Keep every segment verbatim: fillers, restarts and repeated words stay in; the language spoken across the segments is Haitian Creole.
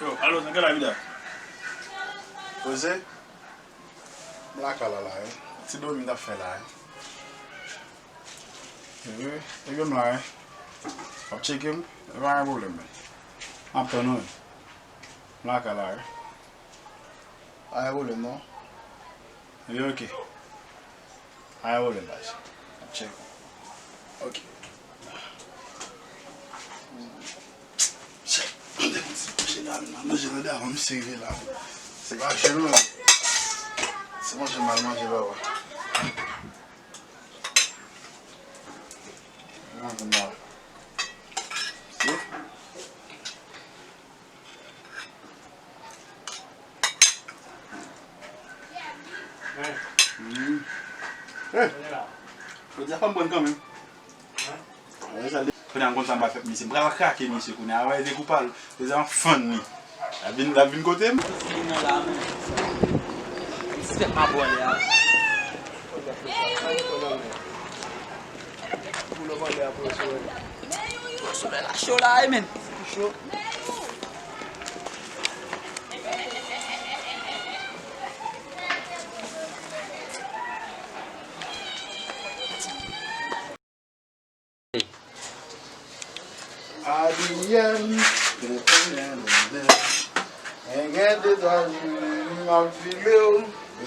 Yo, alo, nan ki la, Vida? Poze? M lakay la, la, wi. Ti dòmi n ap fè la, wi. Epi, epi m la, wi. W ap tcheke m? E pa gen pwoblèm, men. M ap tann ou, wi. M lakay la, wi. Pa gen pwoblèm, non. Epi, oke. Pa gen pwoblèm, baz. M ap tcheke w. Oke. Chè, m te konn se manje la, men manje nan dèyè avan misye rive la. Se pa jwe non. Se manje m al manje, papa. Manje m la. Si. Hmm. Eh. Jodi a fò m pran kanmenm. Kounye a m konn sa m pral fè misye. M pral krake misye kounye a. Avè de kou pa l. Deja m ap fann li. L ap vin, l ap vin kote m. Vin nan la, men. Misye fè m ap bwè a. Solèy la cho la, wi, men. Cho. Adrienne, gen de twa jou, m ap file w.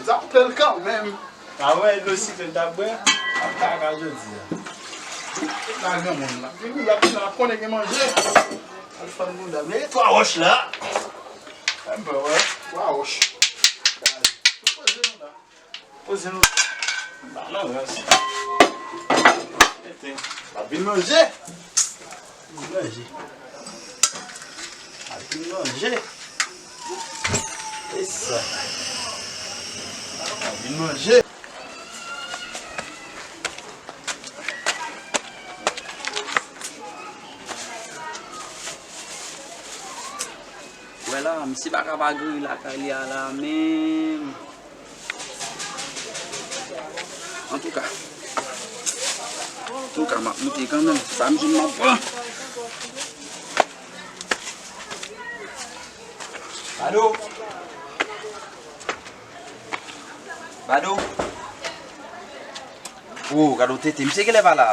Sa fè l kanmenm. Avan e dlo sikre l t ap bwè, ap kaka jodi a. Tout la granmoun la. Gen moun la, la konnen gen manje. Al fann bouda. Men twa wòch la. Sa m fè wè. Twa wòch. Poze nou la. Poze nou. Ba nan rans. Mete. L ap vin manje. Vin manje. L ap vin manje. E sa. L ap vin manje. Wè la, misye pa ka pa geri lakay li a la menm. Antouka. Antouka, m ap moute kanmenm. Se pa misye m ap pran. Bado. Bado. Oh, gade yon tete. Misye genlè pa la.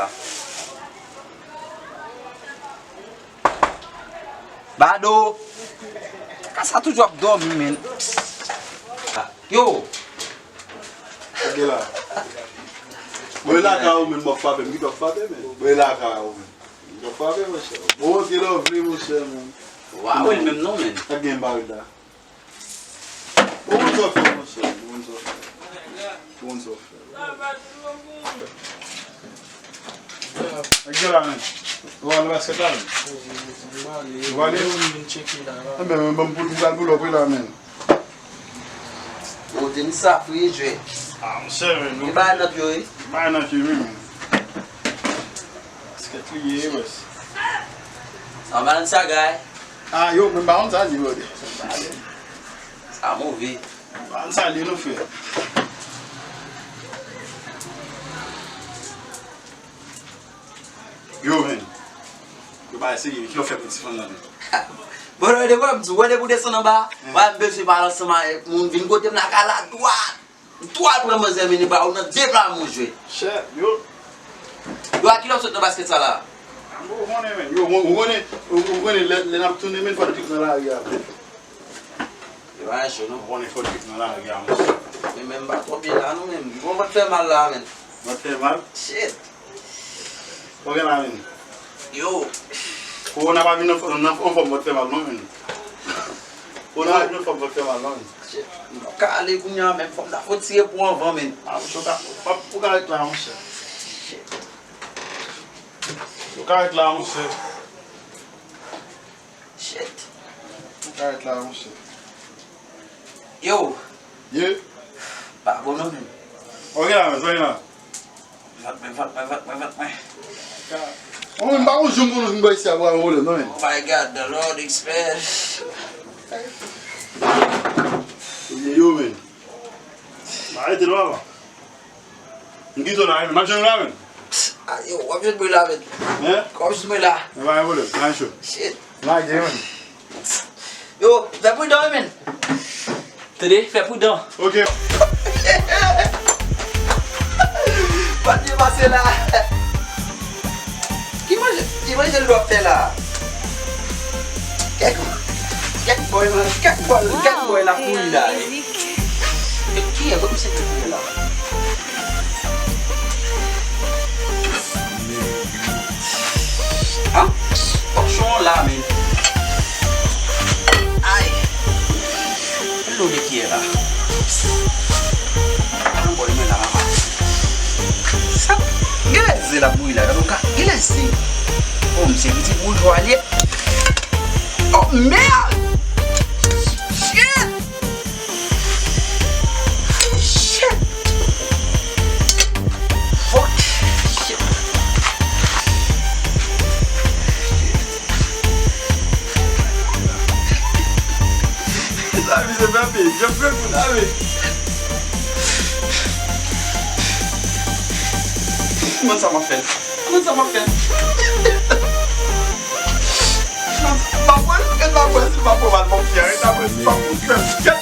Bado! Kaka sa toujou ap dòmi, men. Yo! Gade la. Mwen lakay ou, men, m ap frape, m kite w ap frape, men. Mwen lakay ou, men. M ap frape, monchè. Bon, se lè w vle, monchè, men. Wa, wi, menm non, men. Ak gen bagay la. Ou konn sa w fè, monchè, ou konn sa w fè. Ou konn sa w fè. Nèg yo la, men. Ou al basket la, men. Ou ale? Enben, men, ban m pou, m pral pull up, wi, la, men. Ou te ni sa fri, jwe. Ah, monchè, men. Li bay nòt yo, wi. Bay nòt yo, wi, men. Basket li ye, wès. Sa Balenciaga, eh? Ah, yo, men ba konn sa di, brother. Sa move. Ba konn sa di nou fè. Yo, men. Yo, ba serye, ki yo fè pou ti fanm nan, men? Bon, non, depi m di, wè, depi w desann anba, wè, m bezwen pale ansanm avèk moun, vin kote m lakay la, dwat. Twa pran manzè mini ba ou nan de pla mouch vre. Chè, yo. Yo, a kilè w sot nan basket sa la? Ou konnen, men. Yo, ou konnen, ou konnen, lè, lè n ap tounen, men fò n trip nan lari a. Yo, a cho, non? Ou konnen fò n trip nan lari a, monchè. Men, men, m pa twò byen la, non, men. Bon, vant fè mal la, men. Vant fè mal? Shit. Ou gen la, men. Yo. Kowona pa vin nan, nan, anfòm vant fè mal, non, men. Kowona pa vin anfòm vant fè mal, non, men. Shit, m ap kale kounye a, men fò m ta fon tire pou anvan, men. Ah, monchè, ou ka, ou ka, ou ka ret la, monchè. Shit. Ou ka ret la, monchè. Shit. Ou ka ret la, monchè. Yo. Ye. Pa bon, non, men. Ok, la, men, soyez là. Vat mwen, vat mwen, vat mwen, vat mwen. Mwen menm pa konn jan m konn vin bò isi a pou al anvole, non, men. Oh my God, the Lord expand. Yo, men. Arete non, papa. M kite w la, men. M ap jwenn w la, men. Ah, yo, w ap jwenn mwen la, men. Hein? W ap jwenn mwen la. Pa gen pwoblèm, pa cho. Shit. Lage, man. Yo, fè pridan, wi, men. Tande, fè pridan. Ok. Patnè pase la. Ki manje, ki manje l ap fè la? Kèk, kèk bòy, kèk bòy, kèk bòy la kouri la. Kiyès, kot misye te kouri la? An? Kòchon la, men. Ay. Lo de kiyè la. An bòy mwen la, mama. Sa. Gade ze la bouyi la, gade w ka. Gade ze. Oh, misye pitit boujwa li ye. Oh, merde! Shit! Shit! Fuck! Shit! Sa misye frape, Jeff Grant pou lave. Mwen sa m ap fè. Mwen sa m ap fè. M ap wè, m ap wè si m ap wè mal pòm fè. M ap wè si m ap wè.